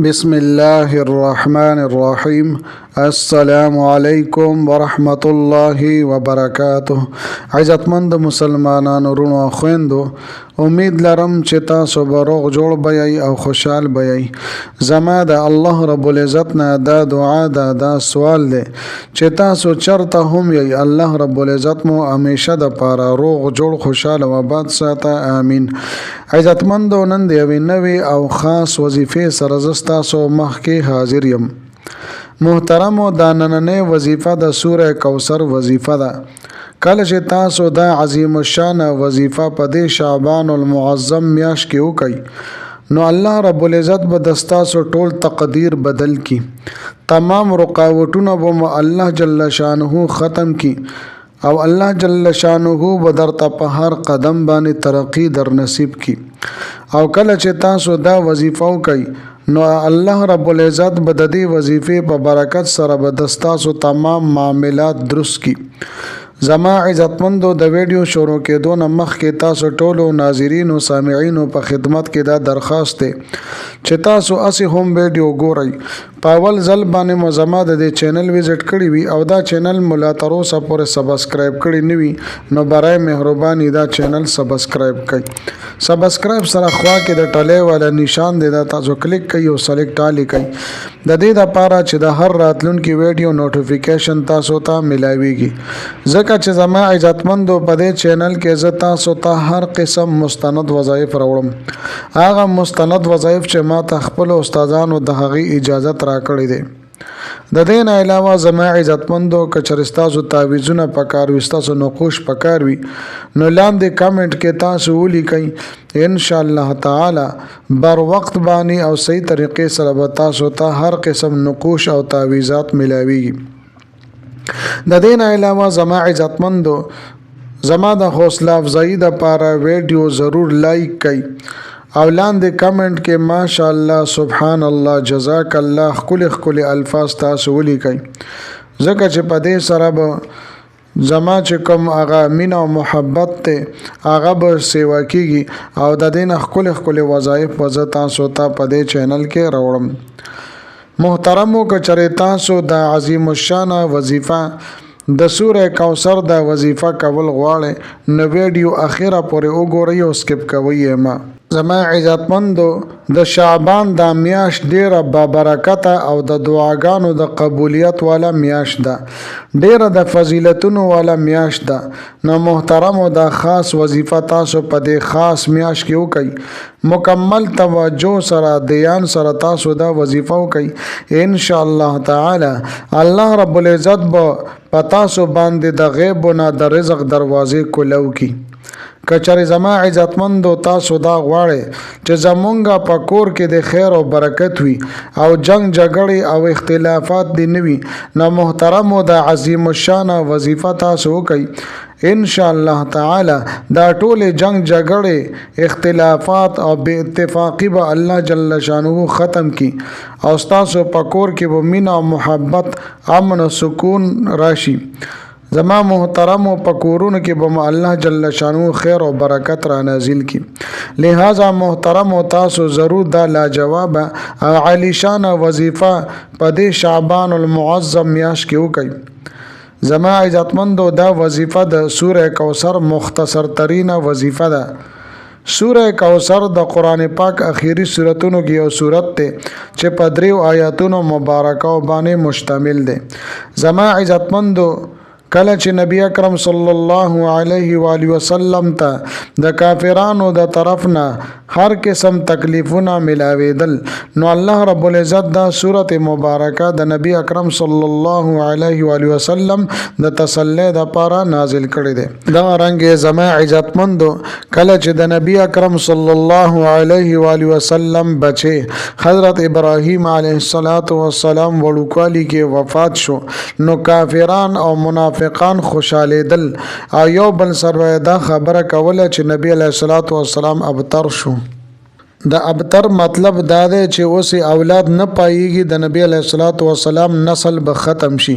بسم الله الرحمن الرحیم. السلام علیکم ورحمت الله وبرکاته. عزتمند مسلمانانو، وروڼو او خویندو، امید لرم چې تاسو به روغ جوړ به یئ او خوشحال به یئ. زما د الله رب العزت نه دا دعا ده، دا سوال دی چې تاسو چرته هم یئ، الله رب العزت مو همیشه د پاره روغ جوړ، خوشحال او آباد ساته، آمین. عزتمندو، نن د یوې نوې او خاص وظیفې سره زه ستاسو مخکې حاضر یم. محترمو، دا نننۍ وظیفه د سوره کوثر وظیفه ده. کله چې تاسو دا عظیم الشان وظیفه په دې شعبان المعظم میاشت کې وکئ، نو الله رب العزت به د ستاسو ټول تقدیر بدل کی، تمام رکاوټونه به مو الله جل شانه ختم کی او الله جل شانه به درته په هر قدم باندې ترقی در نصیب کی. او کله چې تاسو دا وظیفه وکئ، نو الله رب العزت به د دې وظیفې په برکت سره به د ستاسو تمام معاملات درست کی. زما عزتمندو، د ویډیو شروع کېدو نه مخکې تاسو ټولو ناظرینو سامعینو په خدمت کې دا درخواست دی چې تاسو هسې هم ویډیو ګورئ، په اول ځل باندې مو زما د دې چینل وزټ کړی وي او دا چینل مو لا تر اوسه پورې سبسکرایب کړی نه وي، نو برای مهرباني دا چینل سبسکرایب کړئ. سبسکرایب سره خوا کې د ټلې والا نشان دی، دا تاسو کلیک کړئ او سلیکټ آل کړئ، د دې لپاره چې د هر راتلونکي ویډیو نوټیفیکیشن تاسو ته ملاویږي. ځکه چې زما عزتمندو، په دې چینل کې زه تاسو ته هر قسم مستند وظایف راوړم، هغه مستند وظایف چې ما ته خپل استادانو د هغې اجازت راکړی دی. د دې نه علاوه زما عزتمندو، که چېرې ستاسو تعویذونه پکار وي، ستاسو نقوش پکار وي، نو لاندې کمنټ کې تاسو ولیکئ. ان شاء الله تعالی بر وخت باندې او صحیح طریقې سره به تاسو ته هر قسم نقوش او تعویذات ملاویږي. د دې نه علاوه زما عزتمندو، زما د حوصله افزایی د پاره ویډیو ضرور لایک کړئ او لاندې کمنټ کې ماشاءالله، سبحان الله، جزاک الله ښکلي ښکلي الفاظ تاسو ولیکئ، ځکه چې په دې سره به زما چې کوم هغه مینه او محبت دی، هغه به سیوا کیږي او د دې نه ښکلي ښکلي وظایف به زه تاسو ته په دې چینل کې راوړم. محترمو، که چېرې تاسو د عظیم الشانه وظیفه د سوره کوثر د وظیفه کول غواړئ، نو ویډیو اخره پورې وګورئ او سکپ کوئ یې مه. زما عزتمندو، د شعبان دا میاشت ډیره بابرکته او د دعاګانو د قبولیت والا میاشت ده، ډیره د فضیلتونو والا میاشت ده. نو محترمو، دا خاص وظیفه تاسو په دې خاص میاشت کې وکئ. مکمل توجه سره، دیان سره تاسو دا وظیفه وکئ. ان شاء الله تعالی الله رب العزت به په تاسو باندې د غیب نه د رزق دروازې کولو کی. که چېرې زما عزتمندو تاسو دا غواړئ چې زمونږ په کور کې د خیر او برکت وي او جنگ جګړې او اختلافات دې نه وي، نو محترمو، د عظیم الشانه وظیفه تاسو وکئ. ان شاء الله تعالی دا ټول جنگ جګړې، اختلافات او بې اتفاقی به الله جل شانه ختم کی او ستاسو په کور کې به مینه او محبت، امن او سکون راشي. زما محترمو، په کورونو کې به مو الله جل شانه خیر او برکت را نازل کی. لہذا محترمو، تاسو ضرور دا لاجوابه او عالیشانه وظیفه په دې شعبان المعظم میاشت کې وکئ. زما عزتمندو، دا وظیفه د سوره کوثر مختصر ترینه وظیفه ده. سوره کوثر د قرآن پاک اخیری سورتونو کې یو سورت دی چې په دریو آیاتونو مبارکو باندې مشتمل دی. زما عزتمندو، کله چې نبی اکرم صلی الله علیه و آله وسلم ته د کافرانو د طرف نه هر قسم تکلیفونه ملاویدل، نو الله رب العزت دا سورت مبارکه د نبی اکرم صلی الله علیه و آله وسلم د تسلی د پاره نازل کړی دی. دا رنګ زما عزتمندو، کله چې د نبی اکرم صلی الله علیه و آله وسلم بچي حضرت ابراهیم علیه الصلاۃ والسلام وړوکوالي کې وفات شو، نو کافران او منافقان خوشالېدل او یو بل سره دا خبره کوله چې نبی علیه الصلاۃ والسلام ابتر شو. د ابتر مطلب دا دی چې اوس یې اولاد نه پایږي، د نبی علیه الصلاة والسلام نسل به ختم شي.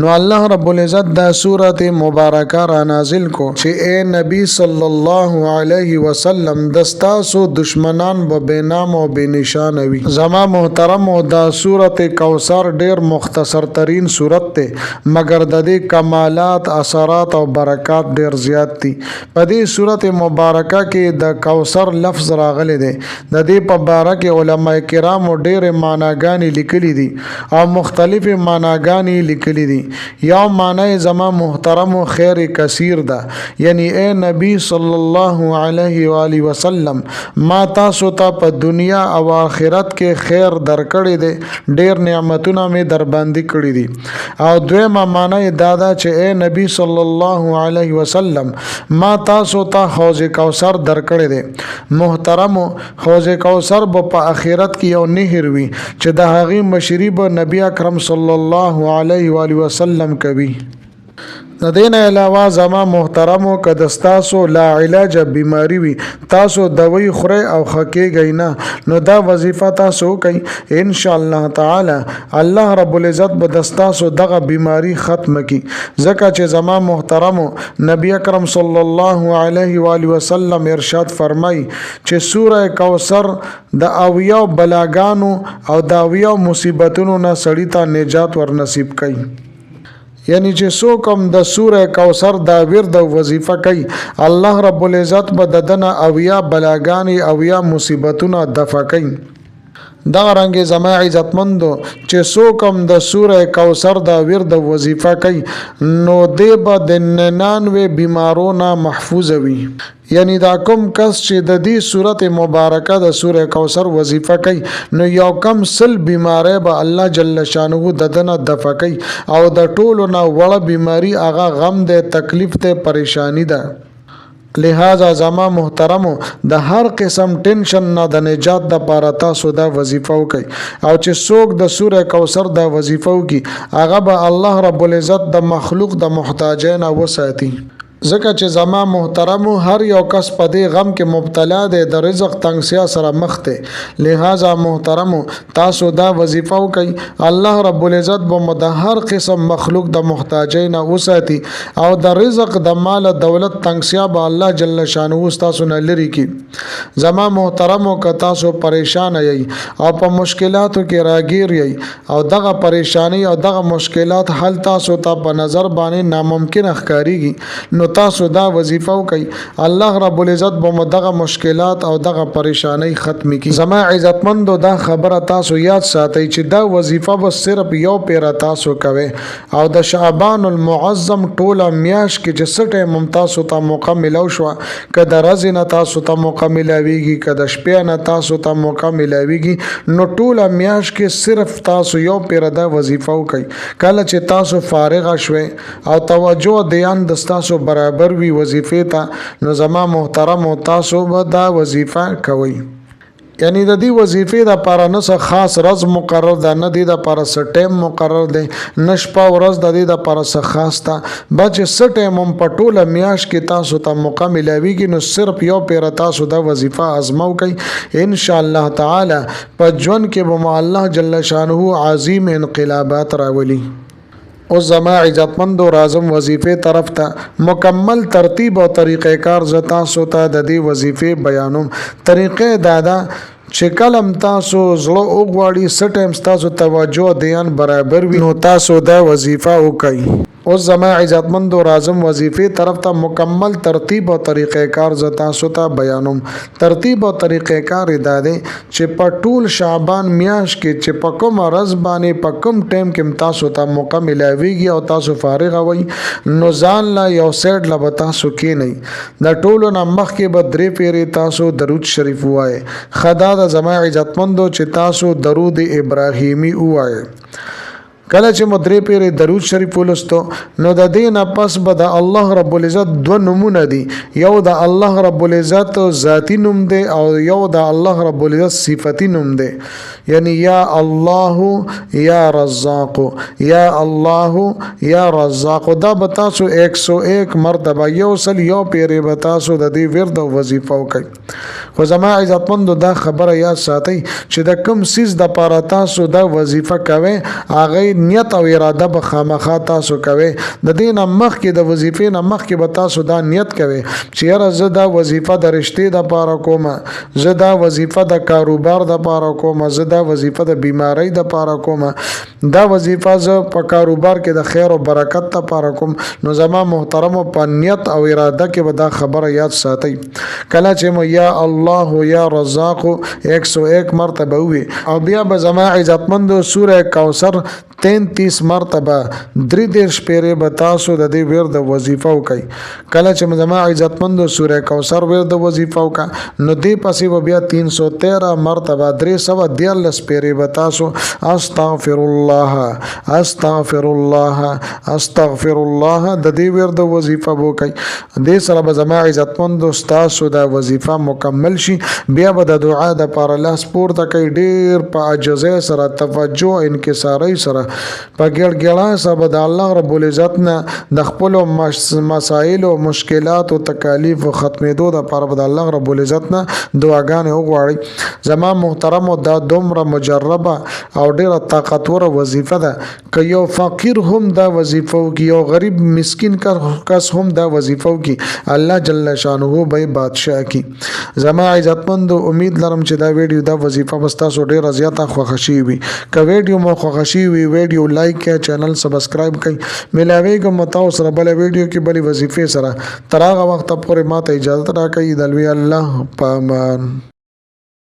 نو الله رب العزت دا سورت مبارکه را نازل کو چې اے نبی صلی الله علیه وسلم، د ستاسو دشمنان به بې نام او بې نشانه وي. زما محترمو، دا سورت کوثر ډیر مختصر ترین سورت دی، مګر د دې کمالات، اثرات او برکات ډیر زیات دي. په دې سورت مبارکه کې د کوثر لفظ راغلی دی. د دې په باره کې علما کرامو ډېرې معناګانې لیکلي دي او مختلفې معناګانې یې لیکلي دي. یو معنی یې زما محترمو خیر کثیر ده، یعنی اے نبی صلی الله علیه و آله وسلم، ما تاسو ته په دنیا او آخرت کې خیر درکړی دی، ډېر نعمتونه مې درباندې کړي دي. او دویمه معنی یې دا ده چې اے نبی صلی الله علیه وسلم، ما تاسو ته حوض کوثر درکړی دی. محترمو، حوض کوثر به په اخرت کې یو نهر وي چې د هغې مشري به نبی اکرم صلی الله علیه و آله وسلم کوي. د دې نه علاوه زما محترمو، که د ستاسو لا علاجه بیماری وي، تاسو دوی خورئ او ښه کېږئ نه، نو دا وظیفه تاسو وکړئ، ان شاء الله تعالی الله رب العزت به د ستاسو دغه بیماری ختمه کړي. ځکه چې زما محترمو، نبی اکرم صلی الله علیه و آله وسلم ارشاد فرمایي چې سوره کوثر د اویاو بلاګانو او د اویاو مصیبتونو نه سړي ته نجات ورنصیب کوي. یعنی چې څوک هم د سوره کوثر دا ورد او وظیفه کوي، الله رب العزت به د ده نه 70 بلاګانې، 70 مصیبتونه دفع کوي. دغه رنګ زما عزتمندو، چې څوک هم د سوره کوثر دا ورد او وظیفه کوي، نو دی به د 99 بیمارو نه محفوظ وي. یعنی دا کوم کس چې د دې سورت مبارکه د سوره کوثر وظیفه کوي، نو یو کم 100 بیماری به الله جل شانه د ده نه دفع کوي، او د ټولو نه وړه بیماری هغه غم دی، تکلیف دی، پریشانی ده. لہذا زما محترمو، د هر قسم ټینشن نه د نجات د پاره تاسو دا وظیفه وکئ، او چې څوک د سوره کوثر دا وظیفه وکړي، هغه به الله رب العزت د مخلوق د محتاجۍ نه وساتي. ځکه چې زما محترمو، هر یو کس په دې غم کې مبتلا دی، د رزق تنګسیا سره مخ دی. لہذا محترمو، تاسو دا وظیفه وکئ، الله رب العزت به مو د هر قسم مخلوق د محتاجۍ نه وساتي، او د رزق د مال دولت تنګسیا به الله جل شانه ستاسو نه لرې کړي. زما محترمو، که تاسو پریشان یئ او په مشکلاتو کې راګیر یئ، او دغه پریشانی او دغه مشکلات حل تاسو ته په نظر باندې ناممکنه ښکاریږي، نو تاسو دا وظیفه وکئ، الله رب العزت به مو دغه مشکلات او دغه پریشانی ختمې کړي. زما عزتمندو، دا خبره تاسو یاد ساتئ چې دا وظیفه به صرف یو پیره تاسو کوئ، او د شعبان المعظم ټوله میاشت کې چې څه ټایم هم تاسو ته موقع ملاو شوه، که د ورځې نه تاسو ته موقع ملاویږي، که د شپې نه تاسو ته موقع ملاویږي، نو ټوله میاشت کې صرف تاسو یو پیره دا وظیفه وکئ. کله چې تاسو فارغه شوئ او توجه دیان د ستاسو برابر وي وظیفې ته، نو زما محترمو، تاسو به دا وظیفه کوئ. یعنی د دې وظیفې د پاره نه څه خاص ورځ مقرر ده، نه دې د پاره څه ټایم مقرر دی، نه شپه ورځ د دې د پاره څه خاص ده. بس چې څه ټایم هم په ټوله میاشت کې تاسو ته موقع ملاویږي، نو صرف یو پیره تاسو دا وظیفه ازمه وکئ، ان شاء الله تعالی په ژوند کې به مو الله جل شانه عظیم انقلابات راولي. اوس زما عزتمندو، راځم وظیفې طرف ته. مکمل ترتیب او طریقه کار زه تاسو ته د دې وظیفې بیانوم. طریقې دا ده چې کله هم تاسو زړه وغواړي، څه ټایم ستاسو توجه دیان برابر وي، نو تاسو دا وظیفه وکئ. اوس زما عزتمندو، راځم وظیفې طرف ته. مکمل ترتیب او طریقه کار زه تاسو ته بیانوم. ترتیب او طریقه کار دا دی چې په ټول شعبان میاشت کې چې په کومه ورځ باندې په کوم ټایم کې تاسو ته موقع ملاویږي او تاسو فارغ وئ، نو ځان له یو سیډ له به تاسو کینئ. د ټولو نه مخکې به درې پیرې تاسو درود شریف ووایئ. ښه دا ده زما عزتمندو چې تاسو درود ابراهیمي ووایئ. کله چې مو درې پیرې درود شریف ولستو، نو د دې نه پس به د الله رب العزت دوه نومونه دي، یو د الله رب العزت ذاتی نوم دی او یو د الله رب العزت صفتی نوم دی، یعنی یا الله یا رزاق، یا الله یا رزاق. دا به تاسو 101 مرتبه، 101 پیرې به تاسو د دې ورد او وظیفه وکړئ. خو زما عزتمندو، دا خبره یاد ساتئ چې د کوم څیز د پاره تاسو دا وظیفه کوئ، هغه نیت او اراده به خامخا تاسو کوئ. د دې نه مخکې، د وظیفې نه مخکې به تاسو دا نیت کوئ چې یاره زه دا وظیفه د رشتې د پاره کوم، زه دا وظیفه د کاروبار د پاره کوم، زه دا وظیفه د بیماری د پاره کوم، دا وظیفه زه په کاروبار کې د خیر او برکت لپاره کوم. نو زما محترم، په نیت او اراده کې به دا خبره یاد ساتئ. کله چې مو یا الله یا رزاق 101 مرتبه وي، او بیا به زما عزتمند سوره کوثر 33 مرتبه، 33 پیرې به تاسو د دې ورد وظیفه وکئ. کله چې زما عزتمند سوره کوثر ورد وظیفه وکړه، نو دې پسې به بیا 313 مرتبه، 313 پیرې به تاسو استغفر الله، استغفر الله، استغفر الله د دې ورد وظیفه وکئ. دې سره به زما عزتمند ستاسو د وظیفه مکمل شي. بیا به د دعا د پاره لاس پورته کوي، ډیر په عاجزۍ سره، توجه انکسارۍ سره، په ګړګړا سره به د الله رب العزت نه د خپل مسائل او مشکلات او تکالیف ختمېدو د پاره به د الله رب العزت نه دعاګانې وغواړي. زما محترم، دا دومره مجربه او ډیره طاقتوره وظیفه ده که یو فقیر هم دا وظیفه وکړي، یو غریب مسکین کس هم دا وظیفه وکړي، الله جل شانه به بادشاه کی. زما عزتمند، امید لرم چې دا ویډیو، دا وظیفه به تاسو ډیره زیاته خوښه شي وي. که ویډیو مو خوښه شي وي، ویډیو لایک کړئ، چینل سبسکرایب کړئ. ملاویږم تاسو سره بل ویډیو کې بلې وظیفې سره. تر هغه وخته پورې ماته اجازه راکړئ. د لوی الله په امان.